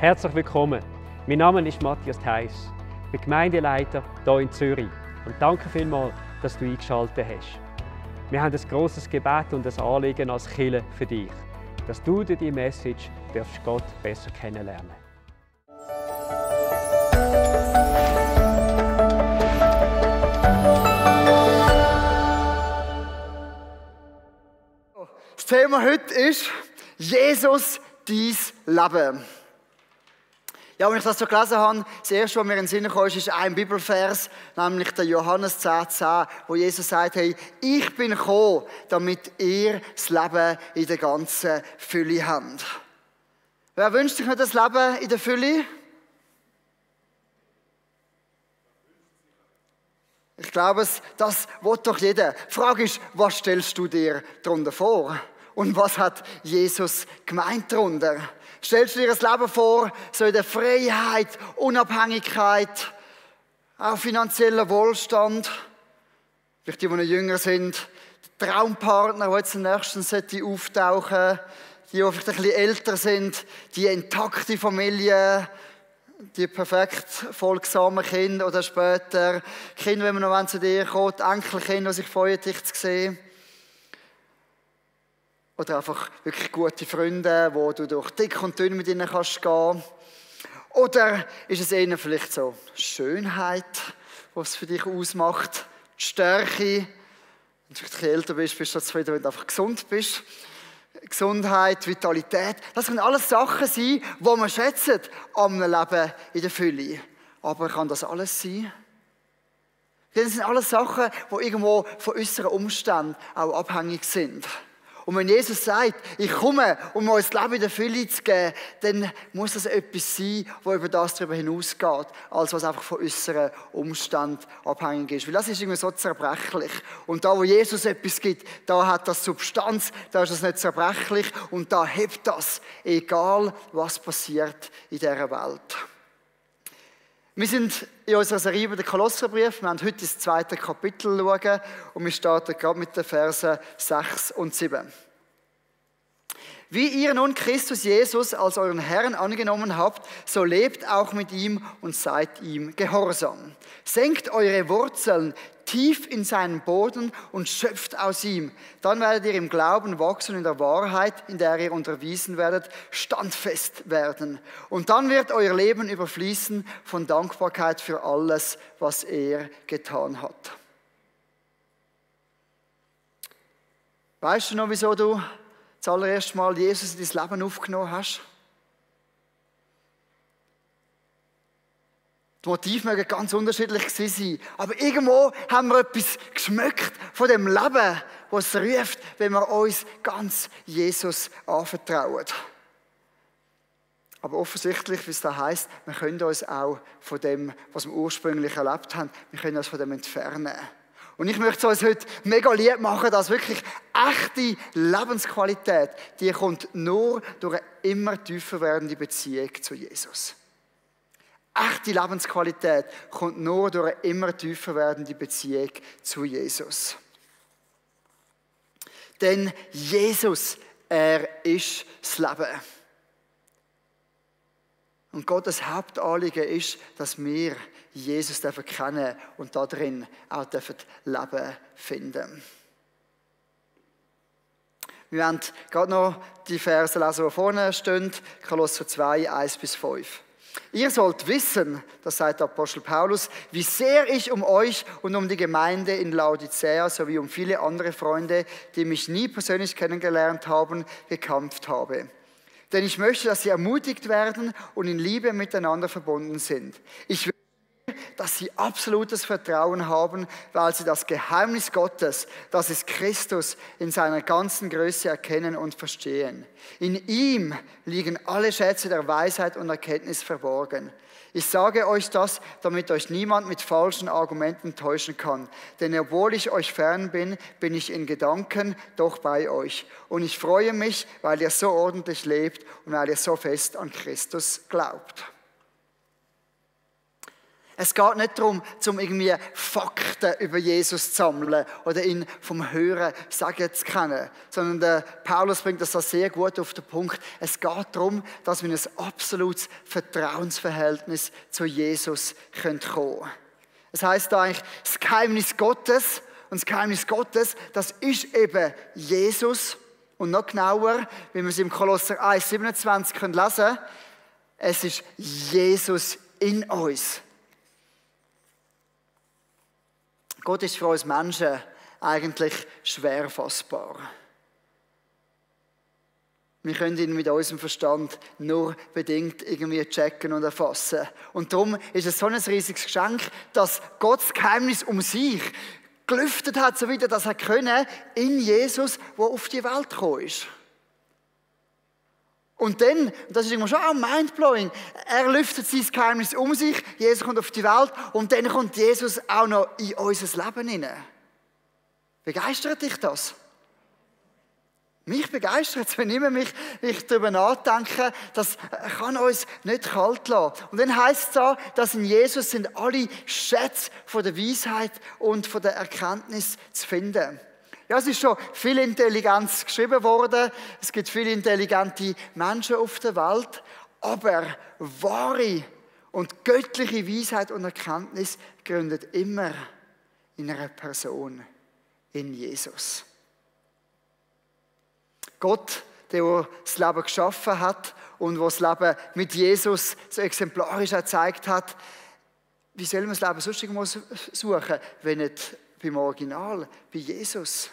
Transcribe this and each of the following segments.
Herzlich willkommen. Mein Name ist Matthias Theiss. Ich bin Gemeindeleiter hier in Zürich. Und danke vielmals, dass du eingeschaltet hast. Wir haben ein grosses Gebet und ein Anliegen als Kirche für dich, dass du durch diese Message Gott besser kennenlernen darfst. Das Thema heute ist Jesus, dein Leben. Ja, als ich das so gelesen habe, das erste, was mir in den Sinn kam, ist ein Bibelvers, nämlich der Johannes 10,10, wo Jesus sagt, hey, ich bin gekommen, damit ihr das Leben in der ganzen Fülle habt. Wer wünscht sich nicht das Leben in der Fülle? Ich glaube, das will doch jeder. Die Frage ist, was stellst du dir darunter vor? Und was hat Jesus gemeint darunter? Stellst du dir das Leben vor, so in der Freiheit, Unabhängigkeit, auch finanzieller Wohlstand? Vielleicht die noch jünger sind, der Traumpartner, der jetzt nächstens auftauchen sollte, die vielleicht ein bisschen älter sind, die intakte Familie, die perfekt folgsamen Kinder oder später Kinder, wenn wir noch zu dir kommen, die Enkelkinder, die sich freuen, dich zu sehen. Oder einfach wirklich gute Freunde, wo du durch dick und dünn mit ihnen kannst gehen. Oder ist es eher vielleicht so Schönheit, was es für dich ausmacht, die Stärke. Wenn du vielleicht ein bisschen älter bist, bist du zufrieden, wenn du einfach gesund bist. Gesundheit, Vitalität, das können alles Sachen sein, die wir schätzen am Leben in der Fülle. Aber kann das alles sein? Das sind alles Sachen, die irgendwo von unseren Umständen auch abhängig sind. Und wenn Jesus sagt, ich komme, um uns das Leben in der Fülle zu geben, dann muss das etwas sein, das über das darüber hinausgeht, als was einfach von unseren Umständen abhängig ist. Weil das ist irgendwie so zerbrechlich. Und da, wo Jesus etwas gibt, da hat das Substanz, da ist das nicht zerbrechlich und da hebt das, egal was passiert in dieser Welt. Wir sind in unserer Serie über den Kolosserbrief. Wir werden heute das 2. Kapitel schauen und wir starten gerade mit den Versen 6 und 7. Wie ihr nun Christus Jesus als euren Herrn angenommen habt, so lebt auch mit ihm und seid ihm gehorsam. Senkt eure Wurzeln tief in seinen Boden und schöpft aus ihm. Dann werdet ihr im Glauben wachsen und in der Wahrheit, in der ihr unterwiesen werdet, standfest werden. Und dann wird euer Leben überfließen von Dankbarkeit für alles, was er getan hat. Weißt du noch, wieso du das allererste Mal Jesus in dein Leben aufgenommen hast? Die Motive mögen ganz unterschiedlich sein, aber irgendwo haben wir etwas geschmeckt von dem Leben, das es ruft, wenn wir uns ganz Jesus anvertrauen. Aber offensichtlich, wie es da heisst, wir können uns auch von dem, was wir ursprünglich erlebt haben, wir können uns von dem entfernen. Und ich möchte es uns heute mega lieb machen, dass wirklich echte Lebensqualität, die kommt nur durch eine immer tiefer werdende Beziehung zu Jesus. Echte Lebensqualität kommt nur durch eine immer tiefer werdende Beziehung zu Jesus. Denn Jesus, er ist das Leben. Und Gottes Hauptanliegen ist, dass wir Jesus kennen und darin auch Leben finden. Wir werden gerade noch die Verse lesen, die vorne stehen, Kolosser 2, 1-5. Ihr sollt wissen, das sagt der Apostel Paulus, wie sehr ich um euch und um die Gemeinde in Laodicea sowie um viele andere Freunde, die mich nie persönlich kennengelernt haben, gekämpft habe. Denn ich möchte, dass sie ermutigt werden und in Liebe miteinander verbunden sind. Ich will, dass sie absolutes Vertrauen haben, weil sie das Geheimnis Gottes, das ist Christus, in seiner ganzen Größe erkennen und verstehen. In ihm liegen alle Schätze der Weisheit und Erkenntnis verborgen. Ich sage euch das, damit euch niemand mit falschen Argumenten täuschen kann. Denn obwohl ich euch fern bin, bin ich in Gedanken doch bei euch. Und ich freue mich, weil ihr so ordentlich lebt und weil ihr so fest an Christus glaubt. Es geht nicht darum, irgendwie Fakten über Jesus zu sammeln oder ihn vom Hören sagen zu kennen, sondern der Paulus bringt das sehr gut auf den Punkt. Es geht darum, dass wir in ein absolutes Vertrauensverhältnis zu Jesus kommen können. Das heisst eigentlich, das Geheimnis Gottes, und das Geheimnis Gottes, das ist eben Jesus. Und noch genauer, wie wir es im Kolosser 1,27 lesen können, es ist Jesus in uns. Gott ist für uns Menschen eigentlich schwer fassbar. Wir können ihn mit unserem Verstand nur bedingt irgendwie checken und erfassen. Und darum ist es so ein riesiges Geschenk, dass Gott das Geheimnis um sich gelüftet hat, so wie er das können, in Jesus, der auf die Welt gekommen ist. Und dann, das ist immer schon auch mindblowing, er lüftet sein Geheimnis um sich, Jesus kommt auf die Welt und dann kommt Jesus auch noch in unser Leben hinein. Begeistert dich das? Mich begeistert es, wenn ich darüber nachdenke, das kann uns nicht kalt lassen. Und dann heisst es da, dass in Jesus sind alle Schätze von der Weisheit und von der Erkenntnis zu finden. Ja, es ist schon viel Intelligenz geschrieben worden. Es gibt viele intelligente Menschen auf der Welt. Aber wahre und göttliche Weisheit und Erkenntnis gründet immer in einer Person, in Jesus. Gott, der das Leben geschaffen hat und der das Leben mit Jesus so exemplarisch gezeigt hat, wie soll man das Leben sonst irgendwo suchen, wenn nicht beim Original, bei Jesus?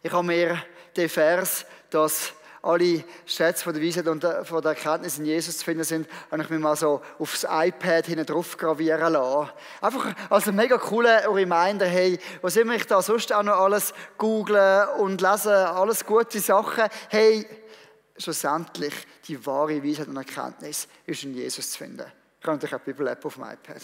Ich habe mir den Vers, dass alle Schätze von der Weisheit und von der Erkenntnis in Jesus zu finden sind, habe ich mir mal so aufs iPad hinten drauf gravieren lassen. Einfach als ein mega cooler Reminder, hey, was immer ich da sonst auch noch alles googlen und lesen, alles gute Sachen, hey, schlussendlich die wahre Weisheit und Erkenntnis ist in Jesus zu finden. Ich habe natürlich auch die Bibel-App auf dem iPad.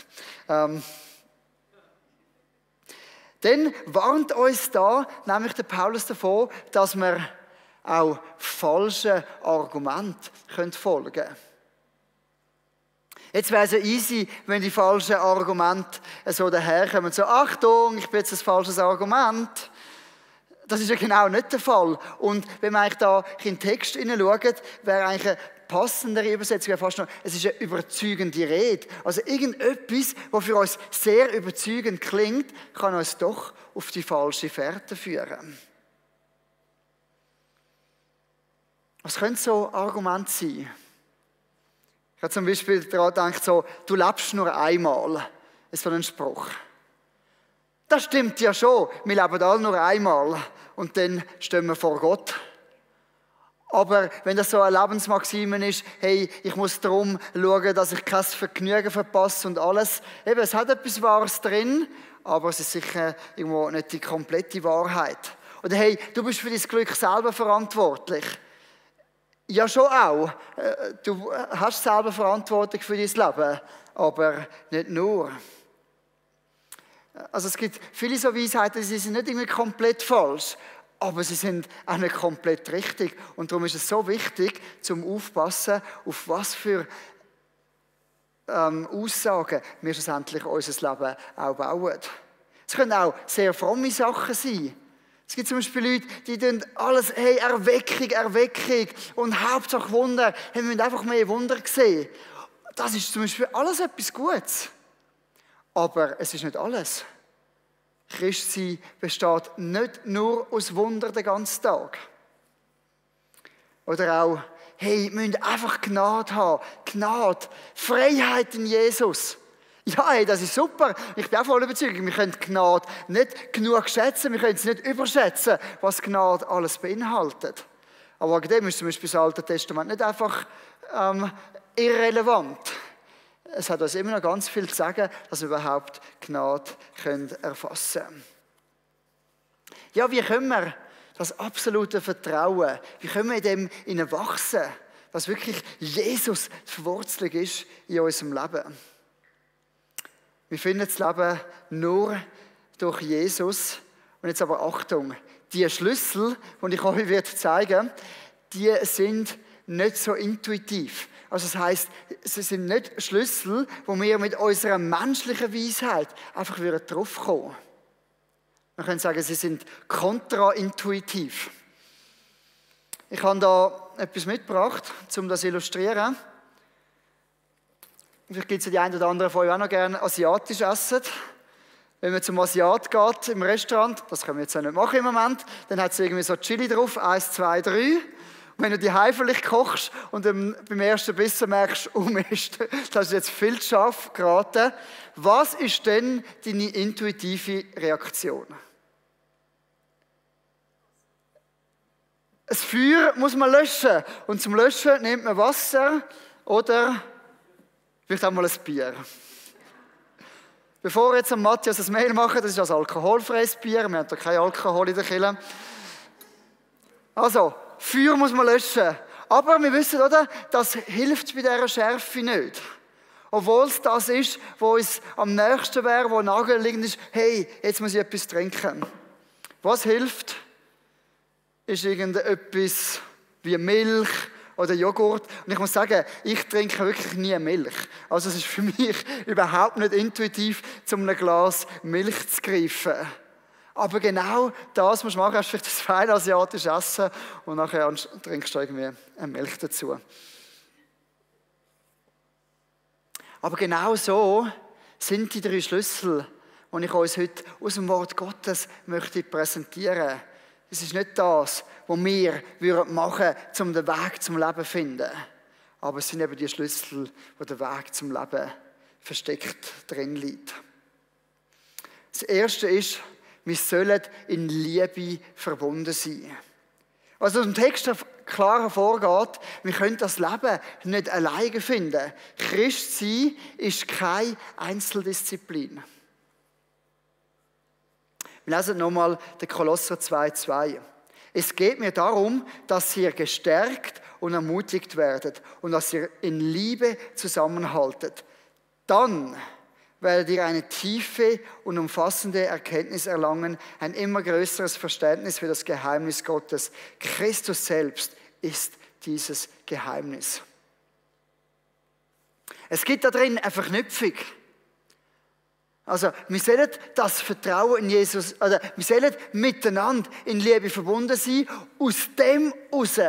Dann warnt uns da nämlich der Paulus davor, dass wir auch falschen Argumenten folgen können. Jetzt wäre es ja easy, wenn die falschen Argumente so daherkommen. So, Achtung, ich bin jetzt ein falsches Argument. Das ist ja genau nicht der Fall. Und wenn man eigentlich da in den Text hineinschaut, wäre eigentlich eine passendere Übersetzung fast noch, es ist eine überzeugende Rede. Also irgendetwas, was für uns sehr überzeugend klingt, kann uns doch auf die falsche Fährte führen. Was könnte so ein Argument sein? Ich habe zum Beispiel daran gedacht, so, du lebst nur einmal. Das ist so ein Spruch. Das stimmt ja schon. Wir leben alle nur einmal. Und dann stehen wir vor Gott. Aber wenn das so eine Lebensmaxime ist, hey, ich muss darum schauen, dass ich kein Vergnügen verpasse und alles. Eben, es hat etwas Wahres drin, aber es ist sicher irgendwo nicht die komplette Wahrheit. Oder hey, du bist für dein Glück selber verantwortlich. Ja, schon auch. Du hast selber Verantwortung für dein Leben, aber nicht nur. Also es gibt viele so Weisheiten, die sind nicht irgendwie komplett falsch, aber sie sind auch nicht komplett richtig. Und darum ist es so wichtig, zum Aufpassen, auf was für Aussagen wir schlussendlich unser Leben auch bauen. Es können auch sehr fromme Sachen sein. Es gibt zum Beispiel Leute, die tun alles, hey, Erweckung und Hauptsache Wunder. Hey, wir müssen einfach mehr Wunder sehen. Das ist zum Beispiel alles etwas Gutes. Aber es ist nicht alles. Christsein besteht nicht nur aus Wunder den ganzen Tag. Oder auch, hey, wir müssen einfach Gnade haben. Gnade, Freiheit in Jesus. Ja, hey, das ist super. Ich bin auch voll überzeugt, wir können Gnade nicht genug schätzen, wir können es nicht überschätzen, was Gnade alles beinhaltet. Aber wegen dem ist zum Beispiel das Alte Testament nicht einfach irrelevant. Es hat uns immer noch ganz viel zu sagen, dass wir überhaupt Gnade erfassen können. Ja, wie können wir das absolute Vertrauen, wie können wir in dem wachsen, dass wirklich Jesus die Verwurzelung ist in unserem Leben? Wir finden das Leben nur durch Jesus. Und jetzt aber Achtung, die Schlüssel, die ich euch zeigen werde, die sind nicht so intuitiv. Also das heisst, sie sind nicht Schlüssel, wo wir mit unserer menschlichen Weisheit einfach draufkommen würden. Man könnte sagen, sie sind kontraintuitiv. Ich habe da etwas mitgebracht, um das zu illustrieren. Vielleicht gibt es ja die einen oder anderen von euch auch noch gerne asiatisch essen. Wenn man zum Asiat geht im Restaurant, das können wir jetzt auch nicht machen im Moment, dann hat es irgendwie so Chili drauf, 1, 2, 3. Und wenn du die vielleicht kochst und dann beim ersten Bissen merkst, oh Mist, das ist jetzt viel zu scharf geraten, was ist denn deine intuitive Reaktion? Das Feuer muss man löschen. Und zum Löschen nimmt man Wasser oder vielleicht auch mal ein Bier. Bevor wir jetzt an Matthias das Mail machen, das ist ein alkoholfreies Bier. Wir haben da kein Alkohol in der Kirche. Also, Feuer muss man löschen. Aber wir wissen, oder, das hilft bei dieser Schärfe nicht. Obwohl es das ist, wo uns am nächsten wäre, wo nageliegend ist, hey, jetzt muss ich etwas trinken. Was hilft? Ist irgendetwas wie Milch oder Joghurt. Und ich muss sagen, ich trinke wirklich nie Milch. Also es ist für mich überhaupt nicht intuitiv, zum einem Glas Milch zu greifen. Aber genau das musst du machen. Du hast vielleicht das feine asiatische Essen und nachher trinkst du irgendwie eine Milch dazu. Aber genau so sind die 3 Schlüssel, die ich uns heute aus dem Wort Gottes möchte präsentieren. Es ist nicht das, was wir machen würden, um den Weg zum Leben zu finden. Aber es sind eben die Schlüssel, wo der Weg zum Leben versteckt drin liegt. Das Erste ist, wir sollen in Liebe verbunden sein. Also aus dem Text klar hervorgeht, wir können das Leben nicht alleine finden. Christsein ist keine Einzeldisziplin. Wir lesen nochmal den Kolosser 2,2. Es geht mir darum, dass ihr gestärkt und ermutigt werdet und dass ihr in Liebe zusammenhaltet. Dann werdet ihr eine tiefe und umfassende Erkenntnis erlangen, ein immer größeres Verständnis für das Geheimnis Gottes. Christus selbst ist dieses Geheimnis. Es gibt da drin eine Verknüpfung. Also, wir sollen das Vertrauen in Jesus, oder wir sollen miteinander in Liebe verbunden sein. Aus dem heraus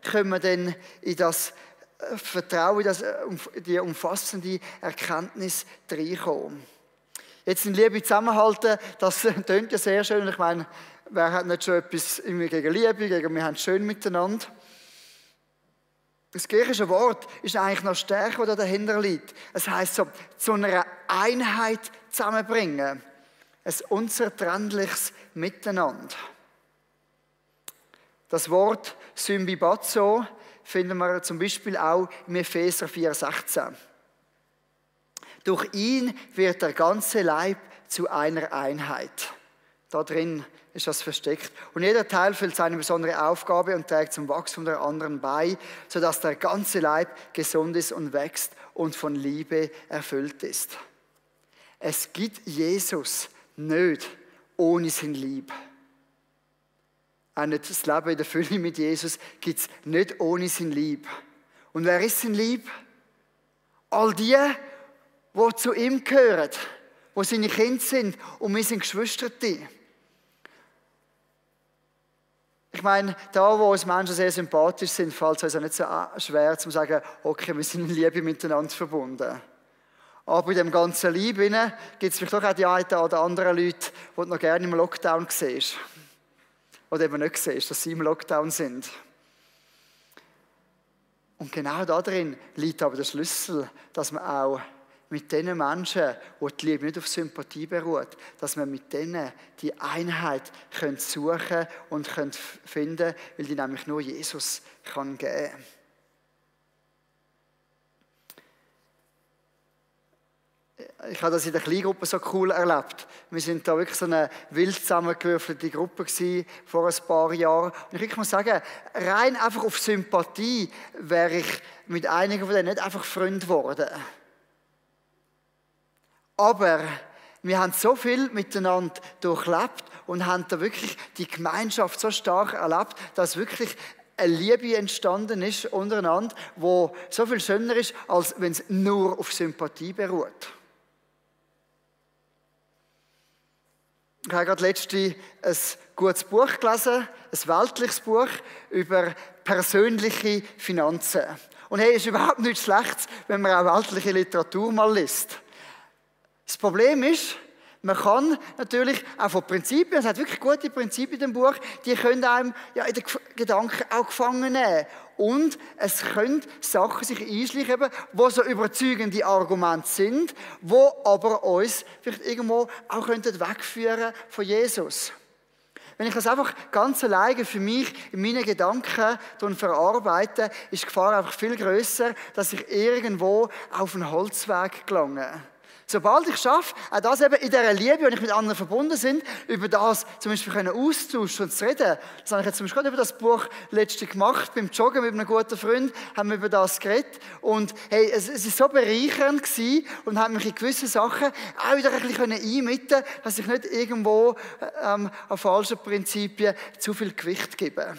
können wir dann in das Vertrauen, in die umfassende Erkenntnis reinkommen. Jetzt in Liebe zusammenhalten, das klingt ja sehr schön. Ich meine, wer hat nicht schon etwas immer gegen Liebe, gegen wir haben es schön miteinander. Das griechische Wort ist eigentlich noch stärker, was dahinter liegt. Es heisst so, zu einer Einheit zusammenbringen. Ein unzertrennliches Miteinander. Das Wort Symbibazo finden wir zum Beispiel auch im Epheser 4,16. Durch ihn wird der ganze Leib zu einer Einheit. Da drin ist das versteckt. Und jeder Teil füllt seine besondere Aufgabe und trägt zum Wachstum der anderen bei, sodass der ganze Leib gesund ist und wächst und von Liebe erfüllt ist. Es gibt Jesus nicht ohne sein Lieb. Auch nicht das Leben in der Fülle mit Jesus gibt es nicht ohne sein Lieb. Und wer ist sein Lieb? All die zu ihm gehören, die seine Kinder sind und wir sind Geschwisterte. Ich meine, da, wo uns Menschen sehr sympathisch sind, fällt es uns auch nicht so schwer, zu sagen, okay, wir sind in Liebe miteinander verbunden. Aber in dem ganzen Liebe gibt es vielleicht auch die einen oder anderen Leute, die du noch gerne im Lockdown siehst. Oder eben nicht siehst, dass sie im Lockdown sind. Und genau darin liegt aber der Schlüssel, dass man auch mit den Menschen, wo die Liebe nicht auf Sympathie beruht, dass wir mit denen die Einheit suchen und finden, weil die nämlich nur Jesus kann geben kann. Ich habe das in der Kleingruppe so cool erlebt. Wir sind da wirklich so eine wild zusammengewürfelte Gruppe gewesen, vor ein paar Jahren. Und ich muss sagen, rein einfach auf Sympathie wäre ich mit einigen von denen nicht einfach Freund geworden. Aber wir haben so viel miteinander durchlebt und haben da wirklich die Gemeinschaft so stark erlebt, dass wirklich eine Liebe entstanden ist untereinander, die so viel schöner ist, als wenn es nur auf Sympathie beruht. Ich habe gerade letztens ein gutes Buch gelesen, ein weltliches Buch über persönliche Finanzen. Und hey, es ist überhaupt nichts Schlechtes, wenn man auch weltliche Literatur mal liest. Das Problem ist, man kann natürlich auch von Prinzipien, es hat wirklich gute Prinzipien in dem Buch, die können einem ja in den Gedanken auch gefangen nehmen. Und es können Sachen sich einschleichen, die so überzeugende Argumente sind, die aber uns vielleicht irgendwo auch wegführen von Jesus. Wenn ich das einfach ganz alleine für mich in meinen Gedanken verarbeite, ist die Gefahr einfach viel grösser, dass ich irgendwo auf einen Holzweg gelange. Sobald ich schaffe, auch das eben in dieser Liebe, wenn ich mit anderen verbunden bin, über das zum Beispiel austauschen und zu reden. Das habe ich jetzt zum Beispiel gerade über das Buch letztens gemacht, beim Joggen mit einem guten Freund, haben wir über das geredet. Und hey, es war so bereichernd gewesen und hat mich in gewisse Sachen auch wieder ein bisschen einmitten, dass ich nicht irgendwo an falschen Prinzipien zu viel Gewicht gebe.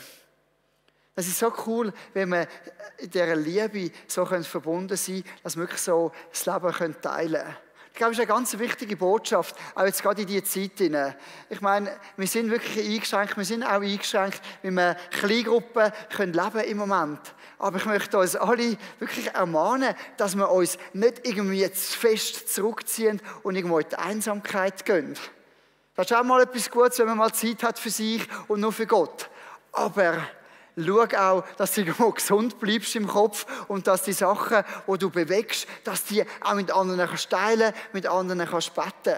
Es ist so cool, wenn wir in dieser Liebe so verbunden sein können, dass wir wirklich so das Leben teilen können. Ich glaube, das ist eine ganz wichtige Botschaft, auch jetzt gerade in dieser Zeit hinein. Ich meine, wir sind wirklich eingeschränkt, wir sind auch eingeschränkt, weil wir Kleingruppen leben im Moment. Aber ich möchte uns alle wirklich ermahnen, dass wir uns nicht irgendwie zu fest zurückziehen und irgendwo in die Einsamkeit gehen. Das ist auch mal etwas Gutes, wenn man mal Zeit hat für sich und nur für Gott. Aber schau auch, dass du irgendwo gesund bleibst im Kopf und dass die Sachen, die du bewegst, dass die auch mit anderen teilen kannst, mit anderen beten kannst.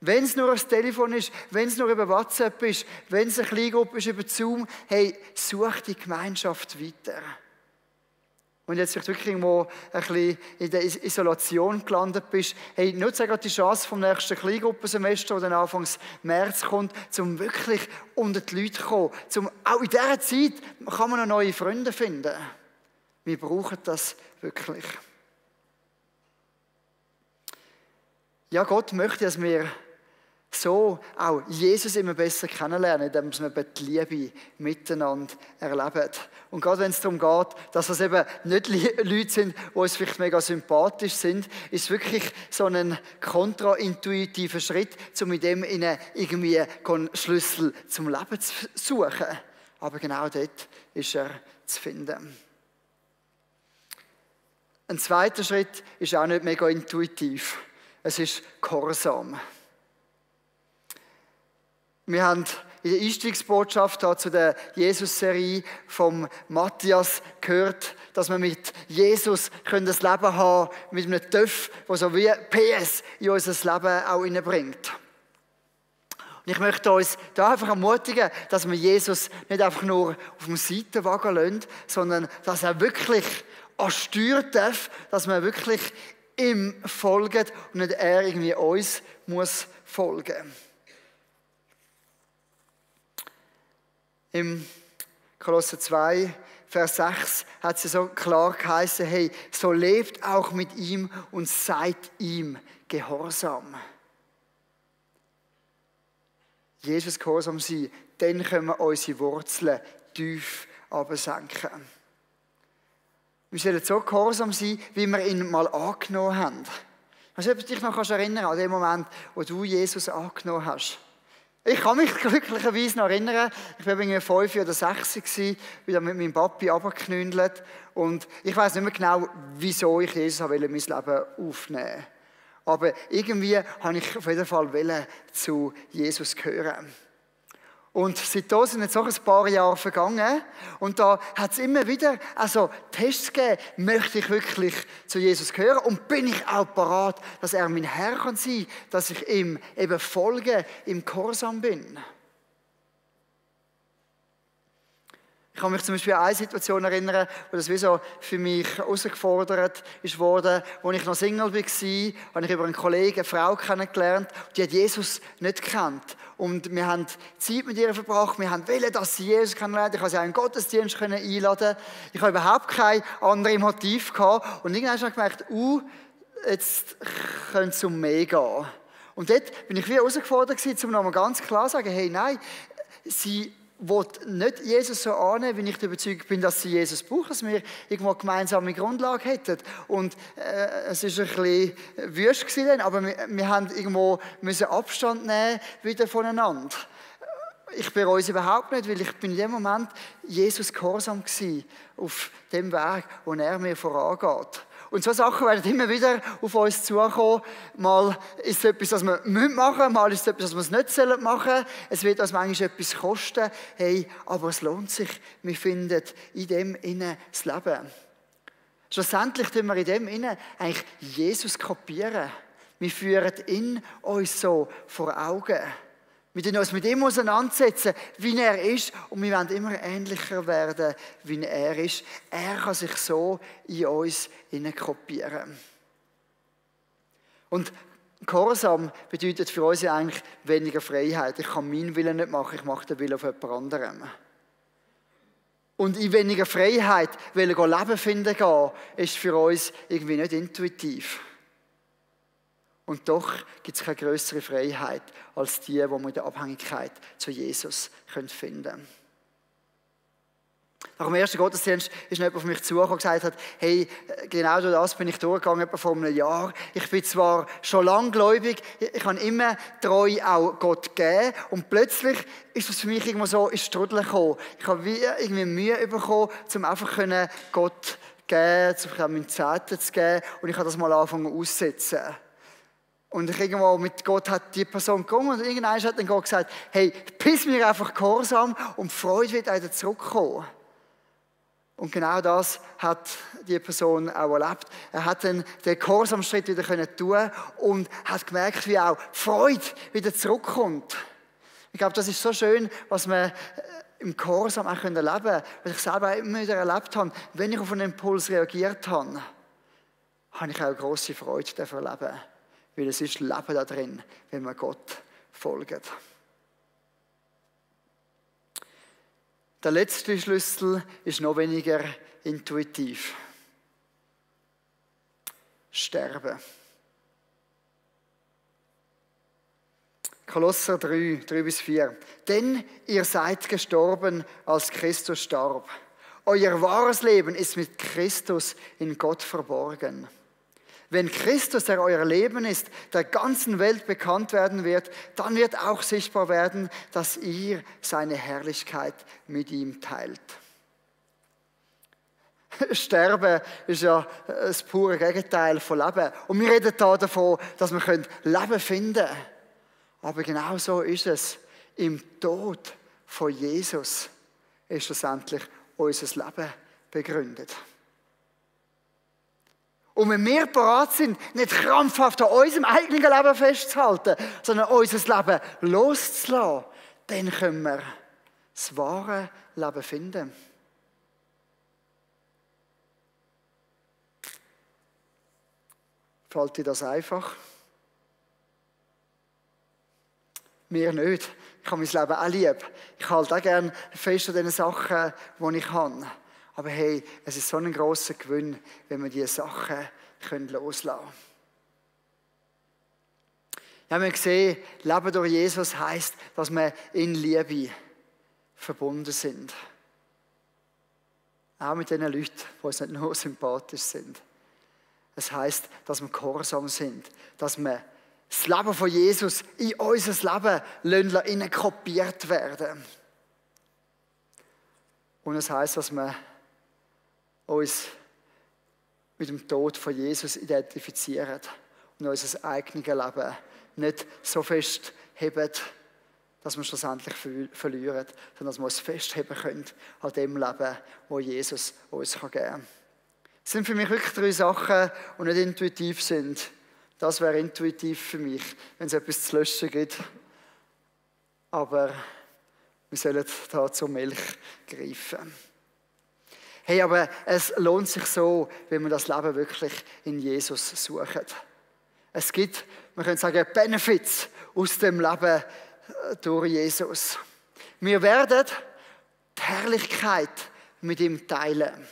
Wenn es nur ein Telefon ist, wenn es nur über WhatsApp ist, wenn es eine Kleingruppe ist über Zoom, hey, such die Gemeinschaft weiter. Und jetzt wirklich irgendwo ein bisschen in der Isolation gelandet bist, hey, nutze gerade die Chance vom nächsten Kleingruppensemester, das dann Anfang März kommt, um wirklich unter die Leute zu kommen. Auch in dieser Zeit kann man noch neue Freunde finden. Wir brauchen das wirklich. Ja, Gott möchte, dass wir so auch Jesus immer besser kennenlernen, indem wir die Liebe miteinander erleben. Und gerade wenn es darum geht, dass es eben nicht Leute sind, die uns vielleicht mega sympathisch sind, ist es wirklich so ein kontraintuitiver Schritt, um mit dem ihnen irgendwie einen Schlüssel zum Leben zu suchen. Aber genau dort ist er zu finden. Ein zweiter Schritt ist auch nicht mega intuitiv. Es ist Gehorsam. Wir haben in der Einstiegsbotschaft zu der Jesus-Serie vom Matthias gehört, dass wir mit Jesus ein Leben haben können, mit einem Töpf, der so wie PS in unser Leben auch hineinbringt. Und ich möchte uns da einfach ermutigen, dass wir Jesus nicht einfach nur auf dem Seitenwagen lassen, sondern dass er wirklich an Steuer darf, dass wir wirklich ihm folgen und nicht er irgendwie uns muss folgen. Im Kolosser 2, Vers 6 hat sie so klar geheißen, hey, so lebt auch mit ihm und seid ihm gehorsam. Jesus gehorsam sein, dann können wir unsere Wurzeln tief absenken. Wir sollen so gehorsam sein, wie wir ihn mal angenommen haben. Ich weiß nicht, ob du dich noch erinnern kannst, an den Moment, wo du Jesus angenommen hast. Ich kann mich glücklicherweise noch erinnern, ich war irgendwie 5 oder 6 wieder mit meinem Papi runtergeknündelt und ich weiß nicht mehr genau, wieso ich Jesus in mein Leben aufnehmen wollte. Aber irgendwie wollte ich auf jeden Fall zu Jesus gehören. Und seitdem sind jetzt auch ein paar Jahre vergangen und da hat es immer wieder Tests gegeben, möchte ich wirklich zu Jesus gehören und bin ich auch parat, dass er mein Herr kann sein, dass ich ihm eben folge, im Gehorsam bin. Ich kann mich zum Beispiel an eine Situation erinnern, wo das wie so für mich herausgefordert wurde. Als ich noch Single war, habe ich über einen Kollegen eine Frau kennengelernt, die hat Jesus nicht gekannt. Und wir haben Zeit mit ihr verbracht, wir wollten, dass sie Jesus kennenlernt. Ich konnte sie auch in den Gottesdienst einladen. Ich habe überhaupt kein anderes Motiv gehabt. Und irgendwann habe ich gemerkt, jetzt könnte es um mehr gehen. Und dort bin ich wie herausgefordert gewesen, um nochmal ganz klar zu sagen, hey, nein, sie will nicht Jesus so annehmen, wenn ich überzeugt bin, dass sie Jesus brauchen, dass wir irgendwo eine gemeinsame Grundlage hätten. Und es war ein bisschen wüst gewesen, aber wir haben irgendwo müssen Abstand nehmen wieder voneinander. Ich bereue es überhaupt nicht, weil ich bin in dem Moment Jesus gehorsam gewesen, auf dem Weg, wo er mir vorangeht. Und so Sachen werden immer wieder auf uns zukommen. Mal ist es etwas, das wir machen müssen, mal ist es etwas, das wir nicht machen sollen. Es wird uns manchmal etwas kosten. Hey, aber es lohnt sich. Wir finden in dem innen das Leben. Schlussendlich tun wir in dem innen eigentlich Jesus kopieren. Wir führen ihn uns so vor Augen. Wir setzen uns mit ihm auseinandersetzen, wie er ist, und wir wollen immer ähnlicher werden, wie er ist. Er kann sich so in uns kopieren. Und Gehorsam bedeutet für uns ja eigentlich weniger Freiheit. Ich kann meinen Willen nicht machen, ich mache den Willen von jemand anderem. Und in weniger Freiheit Leben finden gehen, ist für uns irgendwie nicht intuitiv. Und doch gibt es keine größere Freiheit als die wir in der Abhängigkeit zu Jesus finden können. Nach dem ersten Gottesdienst ist jemand auf mich zugekommen und gesagt hat, hey, genau durch das bin ich durchgegangen, etwa vor einem Jahr. Ich bin zwar schon lange gläubig, ich habe immer treu auch Gott gegeben, und plötzlich ist es für mich irgendwo so ins Strudeln gekommen. Ich habe irgendwie Mühe bekommen, um einfach Gott geben, um meinen Zehnten zu geben, und ich habe das mal angefangen auszusetzen. Und ich irgendwo mit Gott hat die Person gekommen und irgendwann hat dann Gott gesagt, hey, bist mir einfach gehorsam und die Freude wird wieder zurückkommen. Und genau das hat die Person auch erlebt. Er hat dann den Gehorsamschritt wieder tun und hat gemerkt, wie auch Freude wieder zurückkommt. Ich glaube, das ist so schön, was man im Gehorsam auch erleben können. Weil ich selber immer wieder erlebt habe, wenn ich auf einen Impuls reagiert habe, habe ich auch grosse Freude dafür erleben. Weil es ist Leben da drin, wenn man Gott folgt. Der letzte Schlüssel ist noch weniger intuitiv. Sterben. Kolosser 3, 3-4. Denn ihr seid gestorben, als Christus starb. Euer wahres Leben ist mit Christus in Gott verborgen. Wenn Christus, der euer Leben ist, der ganzen Welt bekannt werden wird, dann wird auch sichtbar werden, dass ihr seine Herrlichkeit mit ihm teilt. Sterben ist ja das pure Gegenteil von Leben. Und wir reden hier davon, dass wir Leben finden können. Aber genau so ist es. Im Tod von Jesus ist schlussendlich unser Leben begründet. Und wenn wir bereit sind, nicht krampfhaft an unserem eigenen Leben festzuhalten, sondern unser Leben loszulassen, dann können wir das wahre Leben finden. Fällt dir das einfach? Mir nicht. Ich habe mein Leben auch lieb. Ich halte auch gerne fest an den Sachen, die ich habe. Aber hey, es ist so ein grosser Gewinn, wenn wir diese Sachen loslassen können. Ja, wir haben gesehen, Leben durch Jesus heisst, dass wir in Liebe verbunden sind. Auch mit den Leuten, die uns nicht nur sympathisch sind. Es heisst, dass wir gehorsam sind, dass wir das Leben von Jesus in unser Leben kopiert werden. Und es heisst, dass wir uns mit dem Tod von Jesus identifizieren und unser eigenes Leben nicht so fest heben, dass wir schlussendlich verlieren, sondern dass wir uns festheben können an dem Leben, das Jesus uns geben kann. Das sind für mich wirklich 3 Sachen, die nicht intuitiv sind. Das wäre intuitiv für mich, wenn es etwas zu löschen gibt. Aber wir sollen da zur Milch greifen. Hey, aber es lohnt sich so, wenn wir das Leben wirklich in Jesus suchen. Es gibt, man könnte sagen, Benefits aus dem Leben durch Jesus. Wir werden die Herrlichkeit mit ihm teilen.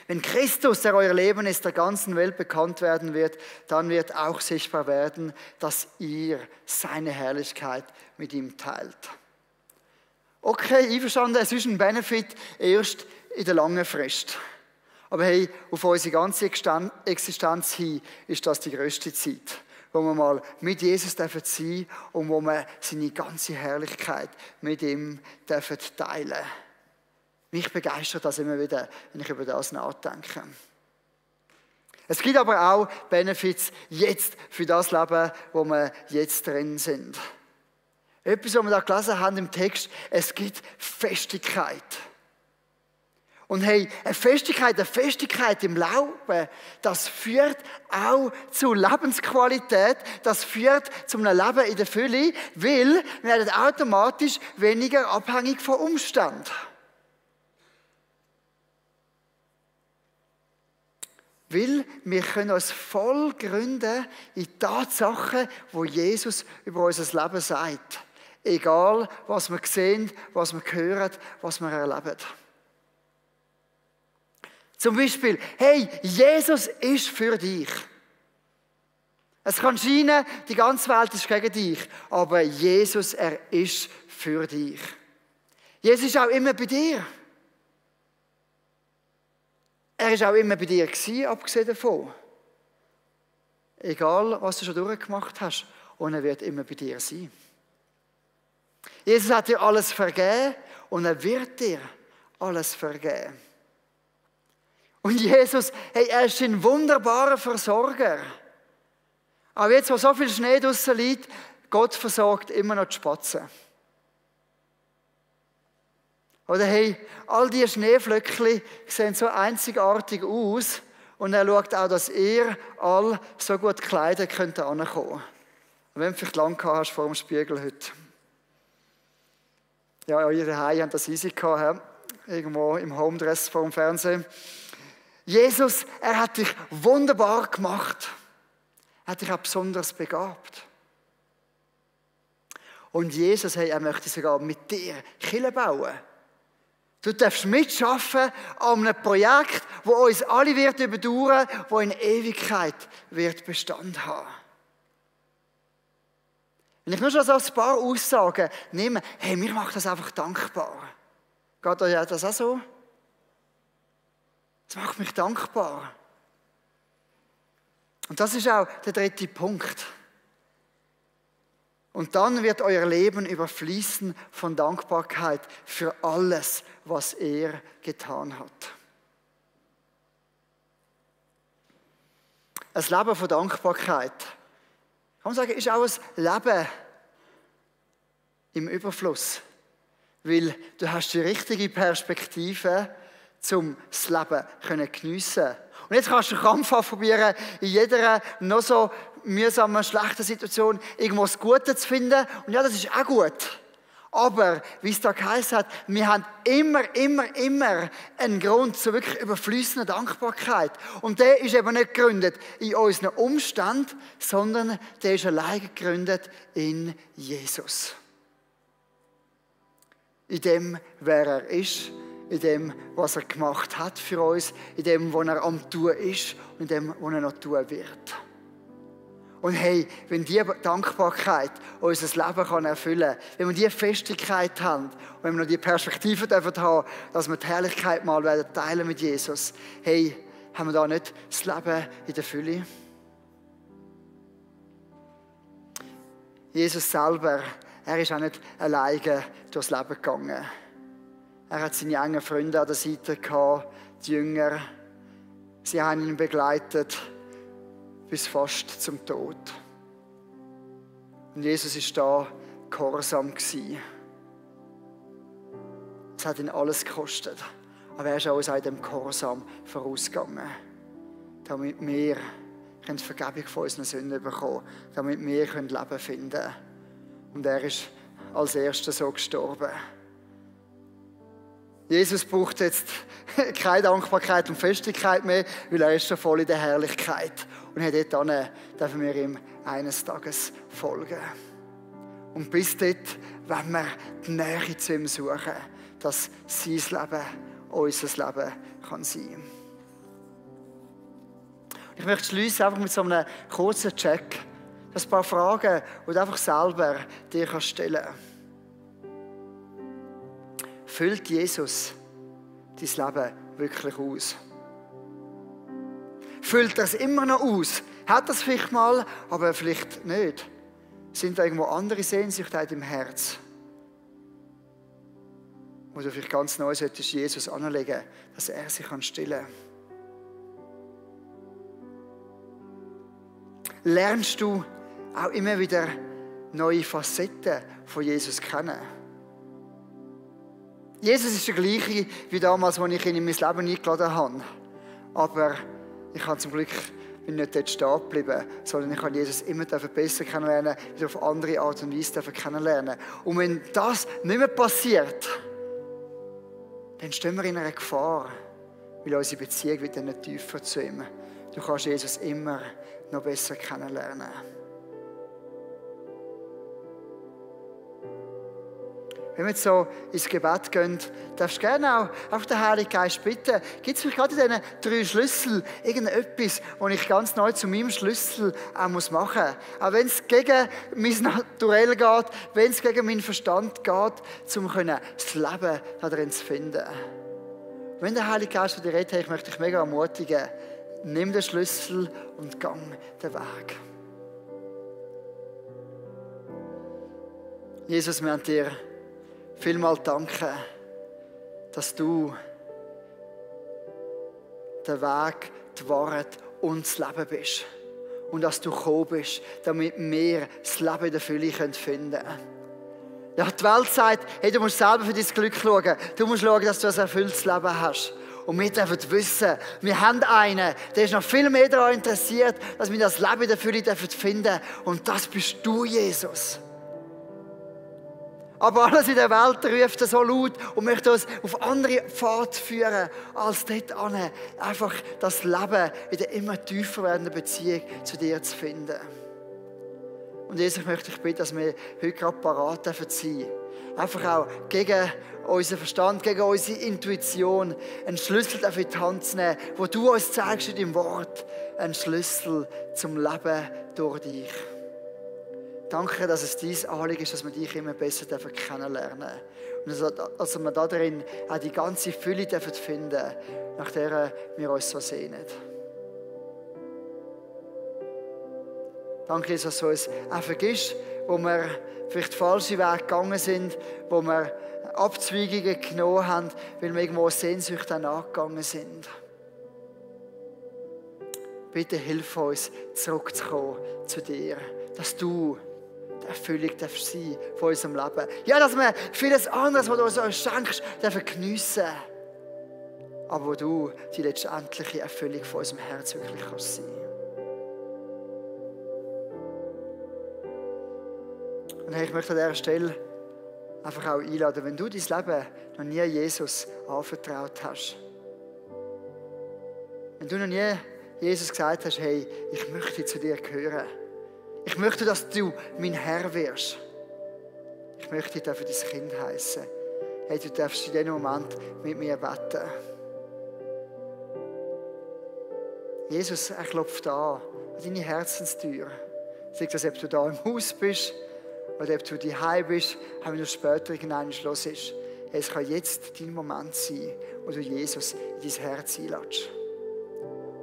Wenn Christus, der euer Leben ist, der ganzen Welt bekannt werden wird, dann wird auch sichtbar werden, dass ihr seine Herrlichkeit mit ihm teilt. Okay, einverstanden, es ist ein Benefit erst in der langen Frist. Aber hey, auf unsere ganze Existenz hin ist das die grösste Zeit, wo wir mal mit Jesus sein dürfen und wo wir seine ganze Herrlichkeit mit ihm teilen dürfen. Mich begeistert das immer wieder, wenn ich über das nachdenke. Es gibt aber auch Benefits jetzt für das Leben, wo wir jetzt drin sind. Etwas, was wir da gelesen haben im Text, es gibt Festigkeit. Und hey, eine Festigkeit im Glauben, das führt auch zu Lebensqualität, das führt zu einem Leben in der Fülle, weil wir werden automatisch weniger abhängig von Umständen. Weil wir können uns voll gründen in die Tatsachen, die Jesus über unser Leben sagt. Egal, was wir sehen, was wir hören, was wir erleben. Zum Beispiel, hey, Jesus ist für dich. Es kann scheinen, die ganze Welt ist gegen dich, aber Jesus, er ist für dich. Jesus ist auch immer bei dir. Er war auch immer bei dir gewesen, abgesehen davon. Egal, was du schon durchgemacht hast, und er wird immer bei dir sein. Jesus hat dir alles vergeben und er wird dir alles vergeben. Und Jesus, hey, er ist ein wunderbarer Versorger. Aber jetzt, wo so viel Schnee draussen liegt, Gott versorgt immer noch die Spatzen. Oder hey, all diese Schneeflöckchen sehen so einzigartig aus und er schaut auch, dass ihr alle so gut gekleidet könnt ankommen. Und wenn du vielleicht lang gehabt hast vor dem Spiegel heute. Ja, ihr daheim habt das easy gehabt, irgendwo im Homedress vor dem Fernsehen. Jesus, er hat dich wunderbar gemacht. Er hat dich auch besonders begabt. Und Jesus, hey, er möchte sogar mit dir Kirche bauen. Du darfst mitschaffen an einem Projekt, das uns alle wird überdauern, das in Ewigkeit wird Bestand haben. Wenn ich nur schon so ein paar Aussagen nehme, hey, mir macht das einfach dankbar. Geht euch das auch so? Das macht mich dankbar. Und das ist auch der dritte Punkt. Und dann wird euer Leben überfließen von Dankbarkeit für alles, was er getan hat. Ein Leben von Dankbarkeit, kann man sagen, ist auch ein Leben im Überfluss. Weil du hast die richtige Perspektive, um das Leben geniessen können. Und jetzt kannst du krampfhaft probieren, in jeder noch so mühsamen, schlechten Situation irgendwo das Gute zu finden. Und ja, das ist auch gut. Aber, wie es da geheißen hat, wir haben immer einen Grund zur wirklich überfließenden Dankbarkeit. Und der ist eben nicht gegründet in unseren Umständen, sondern der ist allein gegründet in Jesus. In dem, wer er ist, in dem, was er gemacht hat für uns, in dem, was er am Tun ist und in dem, was er noch tun wird. Und hey, wenn diese Dankbarkeit unser Leben erfüllen kann, wenn wir diese Festigkeit haben und wenn wir noch die Perspektive haben, dass wir die Herrlichkeit mal teilen mit Jesus, hey, haben wir da nicht das Leben in der Fülle? Jesus selber, er ist auch nicht alleine durchs Leben gegangen. Er hat seine engen Freunde an der Seite gehabt, die Jünger. Sie haben ihn begleitet bis fast zum Tod. Und Jesus war da gehorsam gewesen. Es hat ihn alles gekostet. Aber er ist auch in dem Gehorsam vorausgegangen. Damit wir Vergebung von unseren Sünden bekommen. Damit wir Leben finden können. Und er ist als Erster so gestorben. Jesus braucht jetzt keine Dankbarkeit und Festigkeit mehr, weil er ist schon voll in der Herrlichkeit. Und dort dürfen wir ihm eines Tages folgen. Und bis dort wollen wir die Nähe zu ihm suchen, dass sein Leben unser Leben kann sein. Ich möchte schließen einfach mit so einem kurzen Check. Das ein paar Fragen, die du einfach selber dir stellen kannst. Füllt Jesus dein Leben wirklich aus? Füllt er es immer noch aus? Hat er es vielleicht mal, aber vielleicht nicht? Sind da irgendwo andere Sehnsüchte in deinem Herz, wo du vielleicht ganz neu solltest Jesus anlegen, dass er sich stillen kann? Lernst du auch immer wieder neue Facetten von Jesus kennen? Jesus ist der gleiche wie damals, als ich ihn in mein Leben eingeladen habe. Aber ich habe zum Glück bin nicht dort stehen geblieben, sondern ich habe Jesus immer besser kennenlernen, wieder auf andere Art und Weise kennenlernen. Und wenn das nicht mehr passiert, dann stehen wir in einer Gefahr, weil unsere Beziehung wird dann nicht tiefer zu ihm. Du kannst Jesus immer noch besser kennenlernen. Wenn wir jetzt so ins Gebet gehen, darfst du gerne auch auf den Heiligen Geist bitten. Gibt es vielleicht gerade in diesen 3 Schlüssel irgendetwas, wo ich ganz neu zu meinem Schlüssel auch machen muss? Auch wenn es gegen mein Naturell geht, wenn es gegen meinen Verstand geht, um das Leben darin zu finden. Wenn der Heilige Geist von dir redet, ich möchte dich mega ermutigen, nimm den Schlüssel und gang den Weg. Jesus, wir haben dir vielmals danken, dass du der Weg, die Wahrheit und das Leben bist. Und dass du gekommen bist, damit wir das Leben in der Fülle finden können. Ja, die Welt sagt, hey, du musst selber für dein Glück schauen. Du musst schauen, dass du ein erfülltes Leben hast. Und wir dürfen wissen, wir haben einen, der ist noch viel mehr daran interessiert, dass wir das Leben in der Fülle finden dürfen. Und das bist du, Jesus. Aber alles in der Welt ruft so laut und möchte uns auf andere Pfade führen, als dort an, einfach das Leben in der immer tiefer werdenden Beziehung zu dir zu finden. Und Jesus, ich möchte dich bitten, dass wir heute gerade parat sein dürfen. Einfach auch gegen unseren Verstand, gegen unsere Intuition einen Schlüssel dafür in die Hand zu nehmen, wo du uns zeigst in deinem Wort, einen Schlüssel zum Leben durch dich. Danke, dass es dein Anliegen ist, dass wir dich immer besser kennenlernen dürfen. Und dass wir darin auch die ganze Fülle finden dürfen, nach der wir uns so sehnen. Danke, dass du uns auch vergisst, wo wir vielleicht falsche Wege gegangen sind, wo wir Abzweigungen genommen haben, weil wir irgendwo Sehnsüchte nachgegangen sind. Bitte hilf uns, zurückzukommen zu dir, dass du die Erfüllung sein von unserem Leben. Ja, dass wir vieles anderes, was du uns schenkst, geniessen dürfen. Aber wo du die letztendliche Erfüllung von unserem Herz wirklich kannst sein. Und ich möchte an dieser Stelle einfach auch einladen, wenn du dein Leben noch nie Jesus anvertraut hast. Wenn du noch nie Jesus gesagt hast, hey, ich möchte zu dir gehören. Ich möchte, dass du mein Herr wirst. Ich möchte dich für dein Kind heißen. Hey, du darfst in diesem Moment mit mir beten. Jesus, er klopft an deine Herzenstür. Sei das, ob du da im Haus bist oder ob du daheim bist, auch wenn du später irgendein Schluss ist. Hey, es kann jetzt dein Moment sein, wo du Jesus in dein Herz einlädst.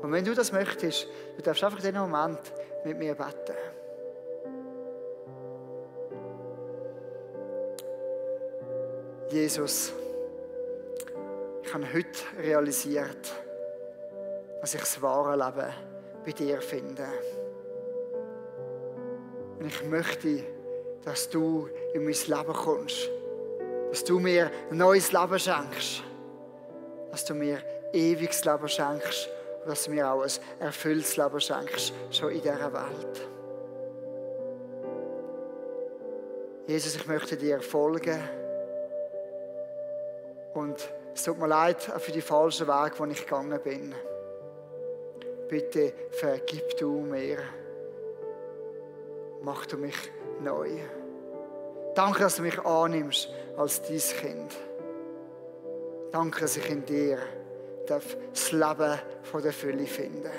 Und wenn du das möchtest, du darfst einfach in diesem Moment mit mir beten. Jesus, ich habe heute realisiert, dass ich das wahre Leben bei dir finde. Und ich möchte, dass du in mein Leben kommst, dass du mir ein neues Leben schenkst, dass du mir ewiges Leben schenkst und dass du mir auch ein erfülltes Leben schenkst, schon in dieser Welt. Jesus, ich möchte dir folgen. Und es tut mir leid für die falschen Wege, die ich gegangen bin. Bitte vergib du mir. Mach du mich neu. Danke, dass du mich annimmst als dein Kind. Danke, dass ich in dir das Leben von der Fülle finden.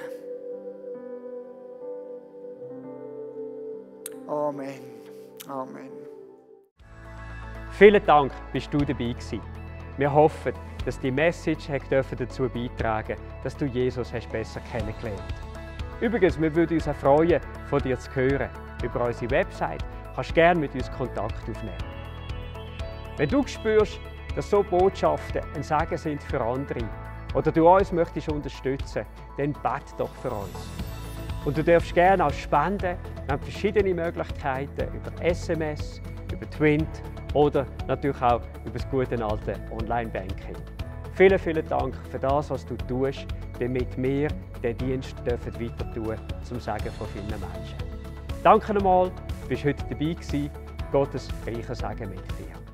Amen. Amen. Vielen Dank, bist du dabei gewesen. Wir hoffen, dass die Message dazu beitragen durfte, dass du Jesus besser kennengelernt hast. Übrigens, wir würden uns auch freuen, von dir zu hören. Über unsere Website kannst du gerne mit uns Kontakt aufnehmen. Wenn du spürst, dass so Botschaften ein Segen sind für andere oder du uns möchtest unterstützen, dann bete doch für uns. Und du darfst gerne auch spenden. Wir haben verschiedene Möglichkeiten über SMS, über Twint oder natürlich auch über das gute alte Online-Banking. Vielen, vielen Dank für das, was du tust, damit wir den Dienst weiter tun zum Segen von vielen Menschen. Danke nochmal, du bist heute dabei gewesen. Gottes reicher Segen mit dir.